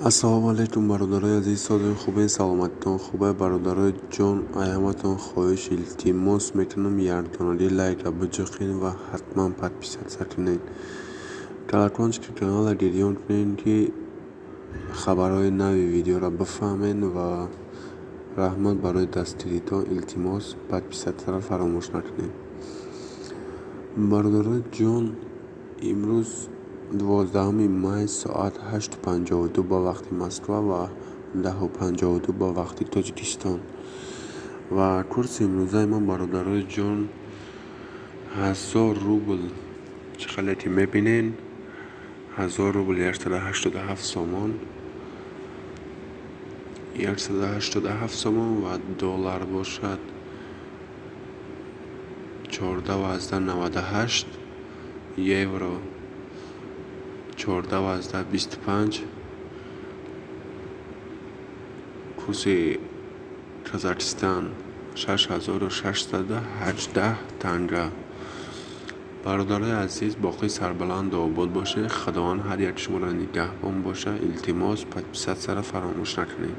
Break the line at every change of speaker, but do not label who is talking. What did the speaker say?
Ассалому алайкум, бародарои азиз, созои хубе, саломатитон хубе, бародарои ҷон. Ай ҳаматон хоҳиш, илтимос мекунам, якдонаги лайка биҷиқен ва ҳатман подписаться кунед. Колокольчики каналро гирён кунед, ки хабарҳои нави видеоро бифаҳмед, ва раҳмат барои дастгиритон. Илтимос, подписатьсяро фаромӯш накунед. Бародарои ҷон, имрӯз 12 май, соат 8:52 ба вақти Москва ва 10:52 ба вақти Тоҷикистон. Ва курси имрӯзаи мо, бародарои ҷон, 1000 рубл, чӣ хеле ки мебинед, 1000 рубл 187 сомон, 187 сомон, ва доллар бошад 14,98, евро 14,25, курси Казахстан 6618 танга. Бародарои азиз, боқӣ сарбаланду обод бошед. Худованд ҳар яки шуморо нигаҳбон бошад. Илтимос, подписатьсяро фаромӯш накунед.